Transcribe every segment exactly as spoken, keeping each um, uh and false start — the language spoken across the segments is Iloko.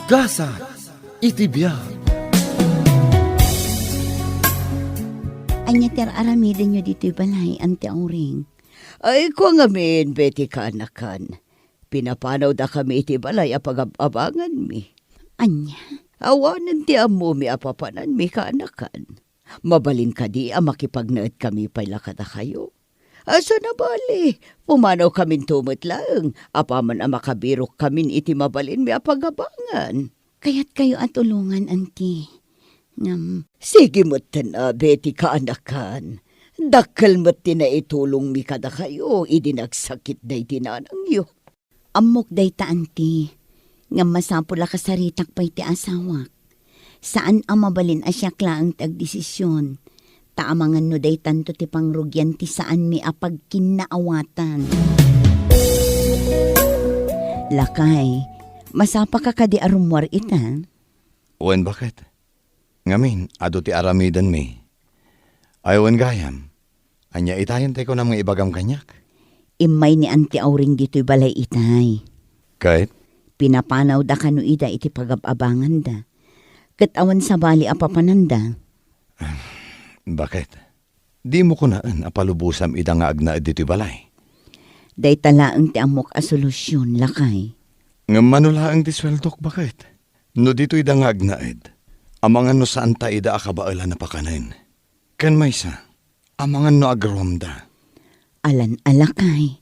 Gasat iti biag. Ania ti ar-aramidenyo ditoy balay, Auntie Auring? Ay, kua ngamin, Betty kaanakan. Pinapanawdakami iti balay a pagab-abanganmi. Ania? Awanen ti ammomi a papananmi kaanakan. Mabalin kadi a makipagnaedkami pay la kadakayo? Asa na bali, pumanawkaminto met laeng, apaman a makabirokkamin iti mabalinmi a pagabangan. Kayatkayo a tulongan, Auntie. Ngem, sige metten a, Betty kaanakan. Dakkel met ti naitulongmi kadakayo idi nagsakit daydi nanangyo. Ammok dayta, Auntie. Ngem masapul a kasaritak pay ti asawak. Saan a mabalin a siak laeng ti agdesision. Ta amangan no daytanto ti pangrugian ti saanmi a pagkinnaawatan. Lakay, masapaka kadi a rummuar ita? Wen, baket. Ngamin, adu ti aramidenmi. Ay, wen gayam, ania itayen ti kunam nga ibagam kaniak? Immay ni Auntie Auring ditoy balay itay. Ket? Pinapanawda kano ida iti pagab-abanganda. Ket awan sabali a papananda. Baket, dimo kunaen a palubosam ida nga agnaed ditoy balay? Dayta laeng ti ammok a solusyon, lakay. Ngem mano laeng ti sueldok, baket? No ditoy da nga agnaed, amangan no saanta ida a kabaelan a pakanen. Ken maysa, amangan no agruamda. Alan a lakay,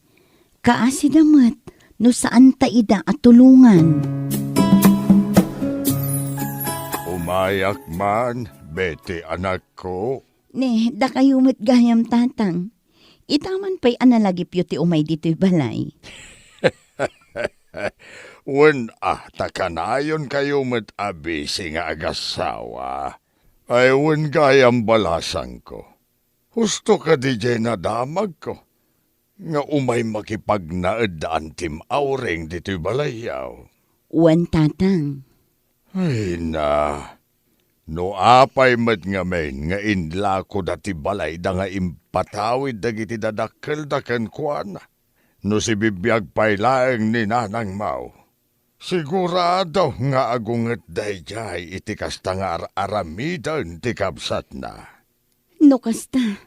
kaasida met no saanta ida a tulongan. Umayak man, Betty anakko. Ne, dakayo met gayam, Tatang. Ita man pay a nalagipyo ti umay ditoy balay. Wen a, ta kanayonkayo met a bisi nga agasawa. Ay, wen gayam balasangko. Husto kadi diay nadamagko nga umay makipagnaed da Auntie Auring ditoy balayyo? Wen, Tatang. Ay na, no apay met ngamin nga inlakoda ti balayda nga impatawid dagiti dadakkelda kenkuana, no sibibiag pay laeng ni nanangmo, sigurado nga agungetda idiay iti kasta nga ar-aramiden ti kabsatna. No kasta,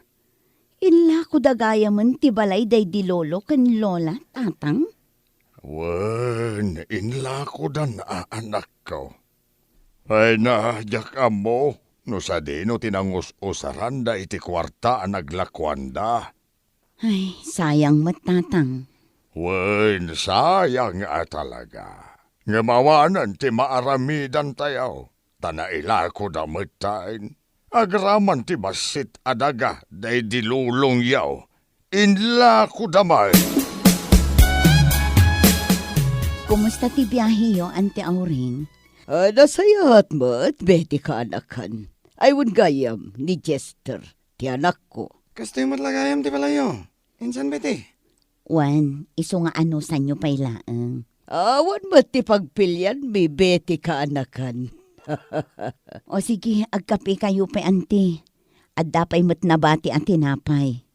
inlakoda gayamen ti balay daydi lolo ken lola, Tatang? Wen, inlakodan a, anakko. Ay na, diak ammo no sadino ti nangus-usaranda iti kuarta a naglakuanda. Ay, sayang met, Tatang. Wen, sayang a talaga. Ngem awanen ti maaramidantayo, ta nailakoda metten. Agraman ti bassit a daga daydi lolongyo. Inlakoda met. Kumusta ti biaheyo, Auntie Auring? Ah, nasayaat met, Betty kaanakan. Ay, wen gayam ni Jester, ti anakko. Kastoy met la gayam ti balayyo. Insan, Betty? Wen, isu nga anusanyo pay laeng. Awan met ti pagpilianmi, Betty kaanakan. O sige, agkapekayo pay, Auntie. Adda pay met nabati a tinapay.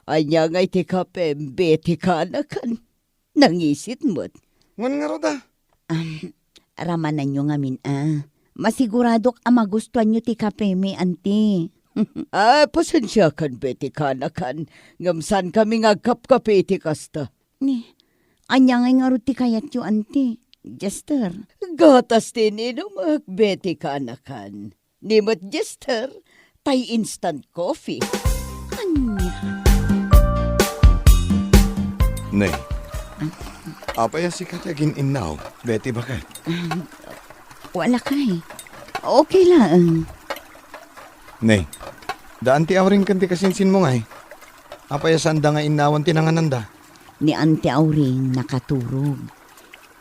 Ania ngay ti kapem, Betty kaanakan? Nangisit met. Wen ngarud a. Am, ramananyo ngamin a. Masiguradok a magustuanyo ti kapemi, Auntie. Ah, pasensiakan, Betty kaanakan. Ngem saankami nga agkapkape iti kasta. Ni, ania ngay ngarud ti kayatyo, Auntie? Jester. Gatas ti ininumek, Betty kaanakan. Ni met Jester, tay instant coffee. Ania? Ne, apay a sika ti agin-innaw, Betty, baket? Ah, wala kay. Okay laeng. Ne, da Auntie Auring ken ti kasinsinmo ngay. Apay a saanda nga innawan ti nangananda? Ni Auntie Auring nakaturog.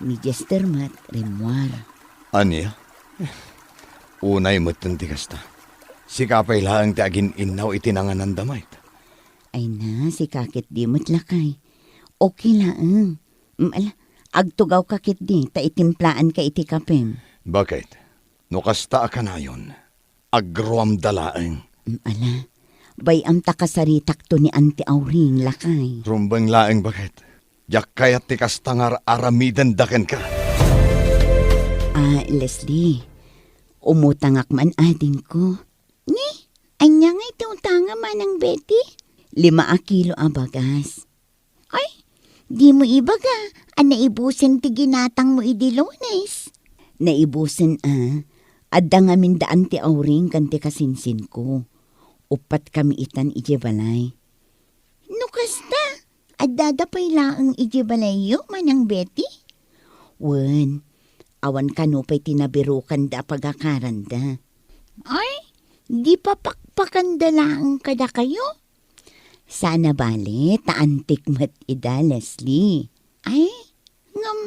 Ni Jester met rimmuar. Ania? Unay metten ti kasta. Sika pay laeng ti agin-innaw iti nangananda met. Ay na, sika ketdi met lakay. Okay laeng. Mm, ala, agtugawka ketdi ta itimplaanka iti kapem. Baket, no kasta a kanayon, agruamda laeng. Mm, ala, bay-am ta kasaritakto ni Auntie Auring, lakay. Rumbeng laeng, baket. Diak kayat ti kasta nga ar-aramidenda kenka. Ah, Leslie, umutangak man adingko. Ni, ania ngay ti utangam, Manang Betty? Lima a kilo a bagas. Ay, dimo ibaga a naibusen ti ginatangmo idi Lunes? Naibusen a, adda ngamin da Auntie Auring ken ti kasinsinko. Uppat kami itan idiay balay. No kasta, addada pay laeng idiay balayyo, Manang Betty? Wen, awan kano pay ti nabirokanda a pagakaranda. Ay, di papakpakanda laeng kadakayo? Saan a bale, ta antik met ida, Leslie. Ay, ngem,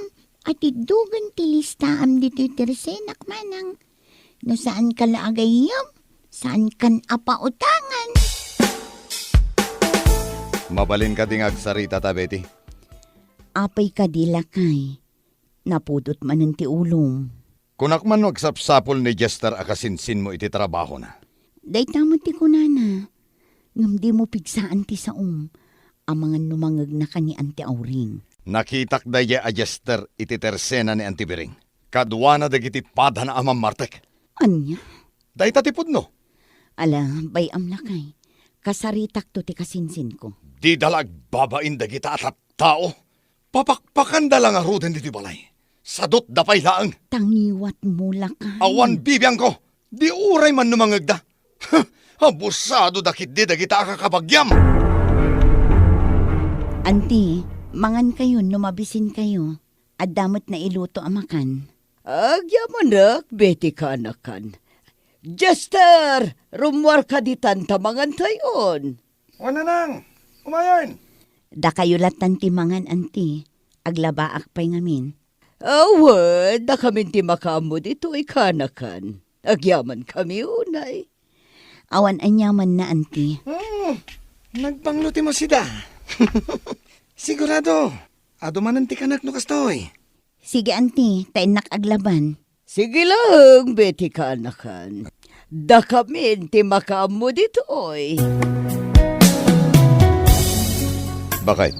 atiddogen ti listaam ditoy tersenak, Manang. No saanka la agayyem, saankan a pautangan. Mabalin kadi nga agsaritata, Betty? Apay kadi, lakay? Napudot manen ti ulom. Kunak man no agsapsapul ni Jester a kasinsinmo iti trabahona. Dayta met ti kunana. Ngem dimo pigsaan ti saom, amangan no mangegnaka ni Auntie Auring. Nakitak daydiay a Jester iti tersena ni Auntie Biring. Kaduana dagiti padana a mammartek. Ania? Dayta ti pudno. Ala, bay-am, lakay. Kasaritakto ti kasinsinko. Dida la agbabain dagita a tattao. Papakpakanda la ngaruden ditoy balay. Sadutda pay laeng. Tangiwatmo, lakay. Awan bibiangko. Di uray man no mangegda. Abusadoda ketdi dagita a kakabagiam. Auntie, mangankayon no mabisinkayo. Adda met nailuto a makan. Agyamanak, Betty, kaanakan. Jester, rummuarka ditan ta mangantayon. Wen, nanang, umayen. Dakayo lattan ti mangan, Auntie. Aglabaak pay ngamin. Awan, dakamin ti makaammo ditoy, kaanakan. Agyamankami unay. Awan aniamanna, Auntie. Hmm, nagbanglo ti masida. Sigurado, adu manen ti kanak no kastoy. Sige, Auntie, ta innak aglaban. Sige laeng, Betty, kaanakan. Dakamin ti makaammo ditoy. Bakit?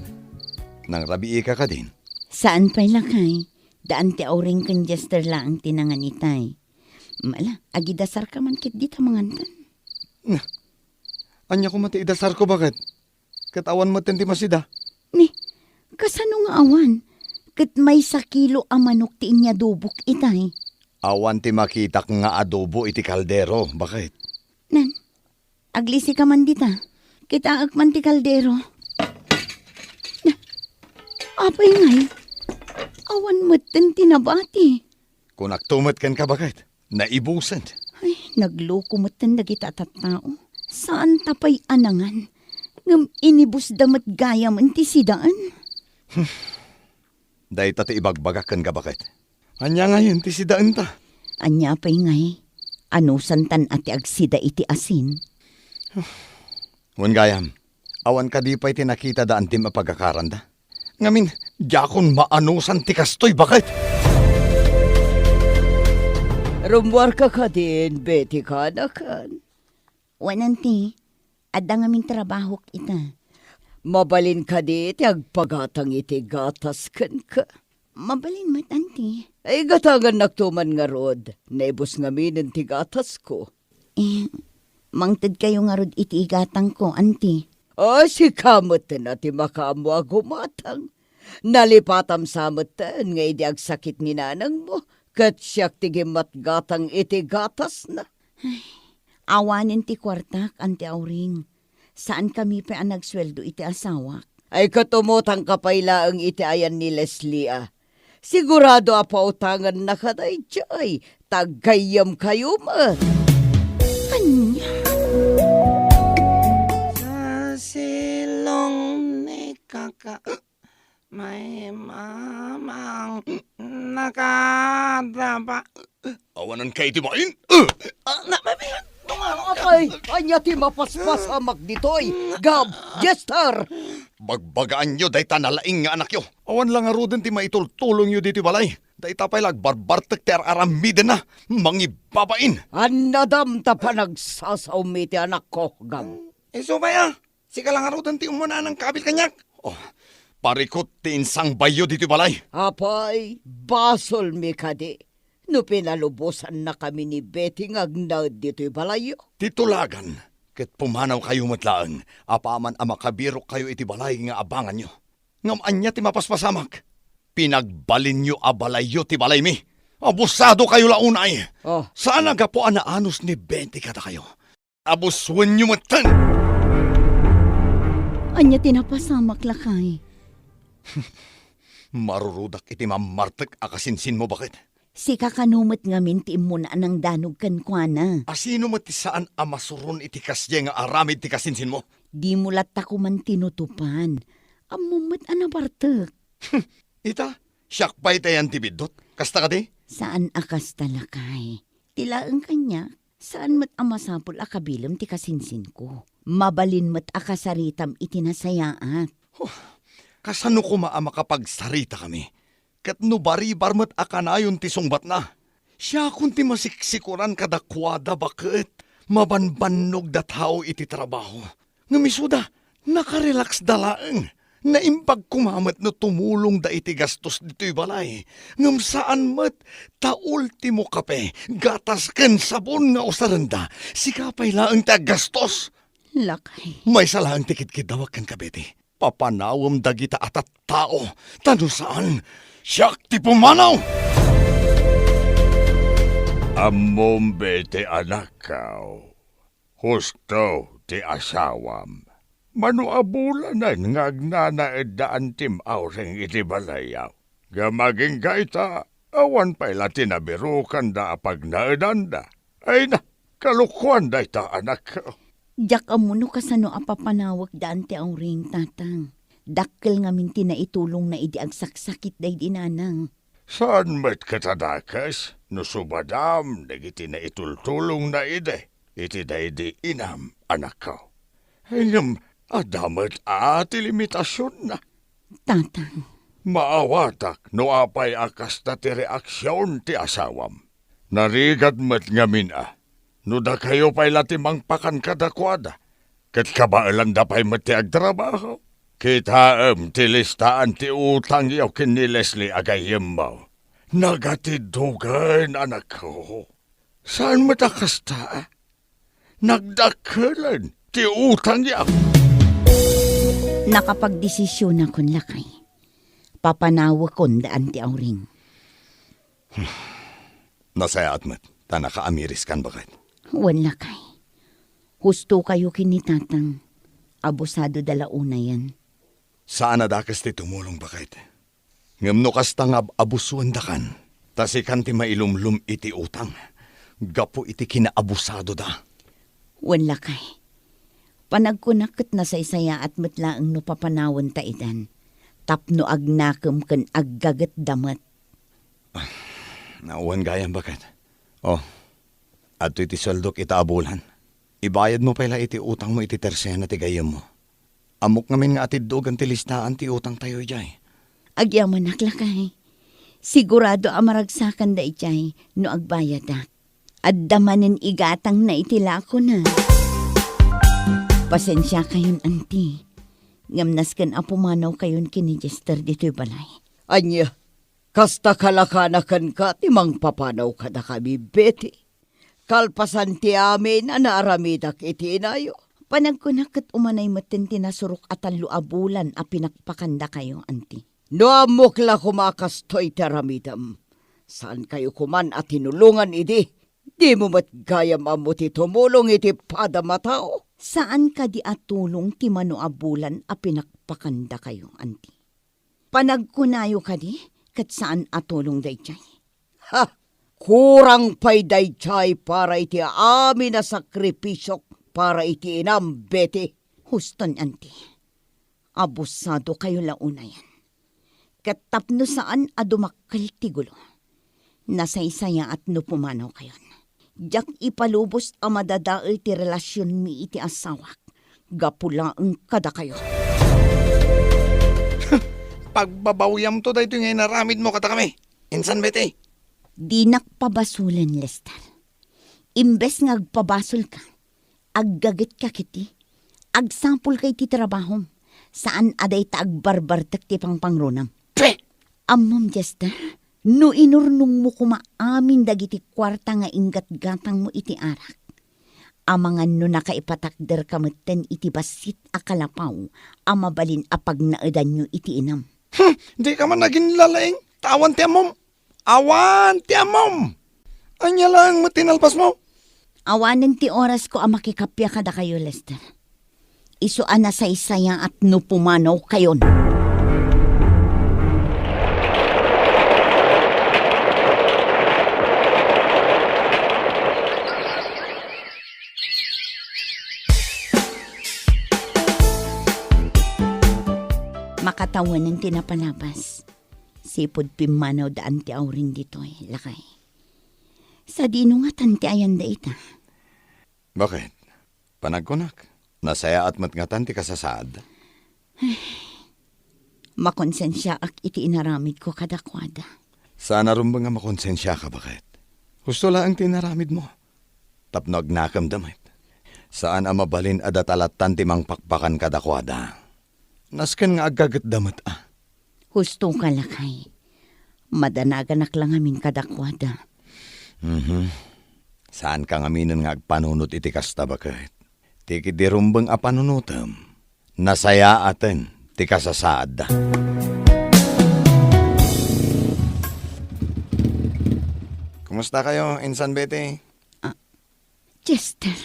Nangrabiika kadin? Saan pay, lakay. Da Auntie Auring ken Jester laeng ti nangan itay. Ala, agidasarka man ketdi ta mangantan. Nah, ania koma ti idasarko, bakit? Ket awan metten ti masida. Ni, kasano nga awan? Ket maysa kilo a manok ti inyadobok itay. Awan ti makitak nga adobo iti kaldero, bakit? Nan, aglisika man dita. Kitaek man ti kaldero. Na, apay ngay? Awan metten ti nabati. Kunakto met kenka, bakit? Naibusen. Ay, nagloko metten dagita a tattao. Saan ta pay a nangan. Ngem inibusda met gayamen ti sidaen. Dayta ti ibagbagak kenka, bakit? Ania ngayen ti sidaenta? Ania pay ngay? Anusantan a ti agsida iti asin. Wen gayam, awan kadi pay ti nakita da Antim a pagakaranda? Ngamin, diakon maanusan ti kastoy, baket! Rummuarka kadin, Betty, kaanakan? Wen, Anti, adda ngamin trabahok ita. Mabalin kadi ti agpagatang iti gatas kenka? Mabalin met, Anti. Ay, gatangannakto man ngarud. Naibus ngaminen ti gatasko. Eh, mangtedkayo ngarud iti igatangko, Anti. O, sika metten a ti makaammo a gumatang. Nalipatam sa metten nga idi agsakit ni nanangmo, ket siak ti gimmatgatang iti gatasna. Ay, awanen ti kuartak, Anti Auring. Saankami pay a nagsueldo iti asawak. Ay, ket umutangka pay laeng iti ayan ni Leslie a. Sigurado a pautangannaka daydiay, ta aggayyemkayo met. Ania? Sa silong ni kaka, may mamang nakadapa. Awanan kay ti bain? Ah, na, may, may, tungalo ka. Apay, ania ti mapaspasamak ditoy? Gab, Jester! Bagbagaanyo dayta nalaing nga anakyo. Awan la ngaruden ti maitultulongyo ditoy balay. Dayta pay la agbarbartek ti ar-aramidenna. Mangibabain! Annadam ta panagsasaom iti anakko, Gab. Isu pay a. Sika la ngaruden ti umuna a nangkabil kaniak. Oh, parikut ti insangbayyo ditoy balay. Apay, basolmi kadi. no pinalubosannakami ni Betty nga agnaed ditoy balayyo? Ti tulagan, ket pumanawkayo met laeng, apaman a makabirokkayo iti balay nga abanganyo. Ngem ania ti mapaspasamak? Pinagbalinyo a balayyo ti balaymi. Abusadokayo la unay. Oh. Saan a gapu a naanus ni Betty kadakayo. Abusuenyo metten! Ania ti napasamak, lakay? Marurudak iti mammartek a kasinsinmo, baket. Sika kano met ngamin ti immuna a nangdanog kenkuana. A sino met ti saan a masuron iti kasdiay nga aramid ti kasinsinmo? Dimo latta koman tinutopan. Ammom met a nabartek. Ita, siak pay ti ayan ti biddut. Kasta kadi? Saan a kasta, lakay. Ti laeng kaniak, saan met a masapul a kabilem ti kasinsinko. Mabalin met a kasaritam iti nasayaat. Huh, kasano koma a makapagsaritakami? Ket no baribar met a kanayon ti sungbatna, siakon ti masiksikuran kadakuada, baket. Mabanbannogda tao iti trabaho. Ngem isuda, nakarelaksda laeng. Naimbag koma met no tumulongda iti gastos ditoy balay. Ngem saan met, ta ultimo kape, gatas ken sabon nga usarenda. Sika pay laeng ti aggastos. Lakay. Maysa laeng ti kidkiddawak kenka, Betty. Papanawem dagita a tattao, ta no saan, siak ti pumanaw! Ammom, Betty, anakko, husto ti asawam. Mano a bulanen nga agnanaedda antim Auring iti balayyo. Ngem agingga ita, awan pay la ti nabirokanda a pagnaedanda. Ay na, kalokoan dayta, anakko. Diak ammo no kasano a papanawek da Anti Auring, tatang. Dakkel ngamin ti naitulongna idi agsaksakit daydi nanang. Saan met ket a dakes no subadam dagiti naitultulongna idi iti daydi inam, anakko. Ngem adda met a ti limitasionna. Tatang. Maawatak no apay a kasta ti reaksion ti asawam. Narigat met ngamin a, no dakayo pay la ti mangpakan kadakuada, ket kabaelanda pay met ti agtrabaho. Kitaem ti listaan ti utangyo ken ni Leslie a gayyemmo. Nagatiddogen, anakko. Saan met a kasta? Nagdakkelen ti utangyo. Nakapagdesisionakon, lakay. Papanawekon da Anti Auring. Nasayaat met, ta nakaamiriskan, baket. Wen, lakay. Hustokayo ken ni tatang. Abusadoda la unayen. Saan a dakes ti tumulong, baket. Ngem no kasta nga ab-, abusuendakan, ta sikan ti mailumlom iti utang gapu iti kinaabusadoda. Wen, lakay. Panagkunak ket nasaysayaat met laeng no papanawenta idan, tapno agnakem ken aggagetda met. Ah, wen gayam, baket. Oh, adtoy ti sueldok ita a bulan. Ibayadmo pay la iti utangmo iti tersena ti gayyemmo. Ammok ngamin nga atiddogen ti listaan ti utangtayo idiay. Agyamanak, lakay. Sigurado a maragsakanda idiay no agbayadak. Adda manen igatangna iti lakona. Pasensiakayon, anti. Ngem nasken a pumanawkayon ken ni Jester ditoy balay. Ania, kasta kalakana kenka ti mangpapanaw kadakami, Betty? Kalpasan ti amin a naaramidak iti inayo. Panagkunak ket umanay metten ti nasurok a tallo a bulan a pinakpakandakayo, anti. No ammok la koma a kastoy ti aramidem, saankayo koman a tinulongan idi. Dimo met gayam ammo ti tumulong iti padam a tao. Saan kadi a tulong ti mano a bulan a pinakpakandakayo, anti? Panagkunayo kadi ket saan a tulong daydiay? Ha! Kurang pay daydiay para iti amin a sakripisiok para iti inam, Betty. Huston, anti. Abusadokayo la unayen. Ket tapno saan a dumakkel ti gulo, nasaysayaat no pumanawkayon. Diak ipalubos a madadael ti relasionmi iti asawak gapu laeng kadakayo. Pagbabawyamto daytoy nga inaramidmo kadakami. Insan, Betty? Dinak pabasolen, Lester. Imbes nga agpabasolka, aggagetka ketdi. Agsapulka iti trabahom. Saan a dayta agbarbartek ti pangpangrunam. Pe! Ammom, Jester, No inurnongmo koma amin dagiti kuarta nga inggatgatangmo iti arak, amangan no nakaipatakderka metten iti bassit a kalapaw a mabalin a pagnaedanyo iti inam. Hmm, dika man aginlalaing, ta awan ti ammom. Awan ti ammom! Ania laeng met ti nalpasmo? Awanen ti orasko a makikappia kadakayo, Lester. Isu a nasaysayaat no pumanawkayon. Makatawanen ti napalabas. Sipud pimmanaw da Auntie Auring ditoy, lakay. Sadino ngatan ti ayanda ita? Baket? Panagkunak, nasayaat met ngatan ti kasasaad. Makonsensiaak iti inaramidko kadakuada. Saan a rumbeng a makonsensiaka, baket? Husto laeng ti inaramidmo. Tapno agnakemda met. Saan a mabalin a data lattan ti mangpakpakan kadakuada. Nasken nga aggagetda met a. Husto ka, lakay. Madanaganak la ngamin kadakuada. Mhm. Saanka ngaminen nga agpanunot iti kasta, baket. Ti kidi rumbeng a panunotem, nasayaaten ti kasasaadda. Kumusta kayo, Insan Betty? Ah, Chester,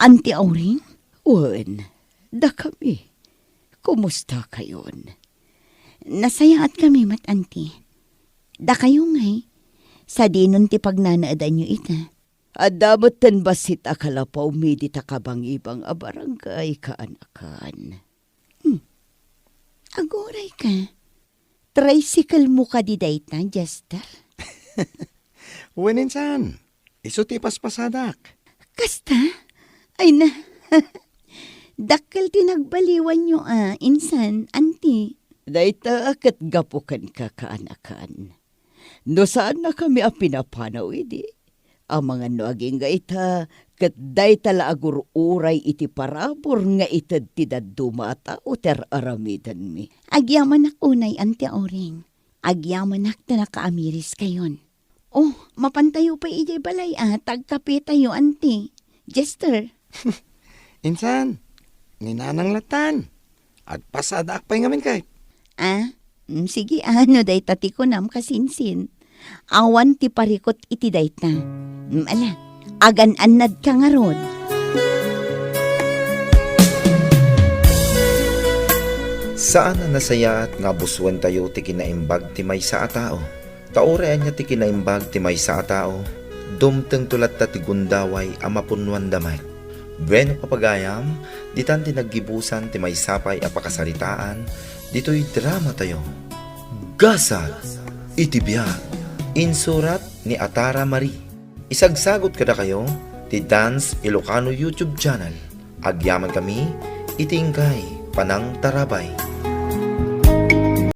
Auntie Auring? Wen, dakami. Kumusta kayon? Nasayaatkami met, Auntie. Dakayo ngay, sadinon ti pagnanaedanyo ita? Adda met ten bassit a kalapawmi dita kabangibang a barangay, kaanakan. Hmm. Aguray ka. Tricycle mo kadi dayta, Chester? Wen, insan. Isu ti ipaspasadak. Kasta? Ay na. Dakkel ti nagbaliwanyo a, insan, Auntie. Dayta ket gapu kenka, kaanakan. No saannakami a pinapanaw idi, amangan no agingga ita, ket dayta la agur-uray iti parabur nga ited ti dadduma a tao ti ar-aramidenmi. Agyamanak unay, Auntie Auring. Agyamanak ta nakaamiriskayon. Oh, mapantayo pay idiay balay a, ta agkapetayo, Auntie. Chester. Insan, ni Nanang lattan. Agpasadaak pay ngamin ket. Ah, mm, sige, ano dayta ti kunam, kasinsin? Awan ti parikut iti dayta. Mm, ala, agan-annadka ngarud. Saan a nasayaat nga abusuentayo ti kinaimbag ti maysa a tao. Ta uray ania ti kinaimbag ti maysa a tao, dumtengto latta ti gundaway a mapunnoanda met. Bueno, papagayam, ditan ti naggibusan ti maysa pay a pakasaritaan ditoy dramatayo. Gasat iti biag. Insurat ni Atara Marie. Isagsagut kadakayo ti Dance Ilocano YouTube channel. Agyamankami iti inkay panangtarabay.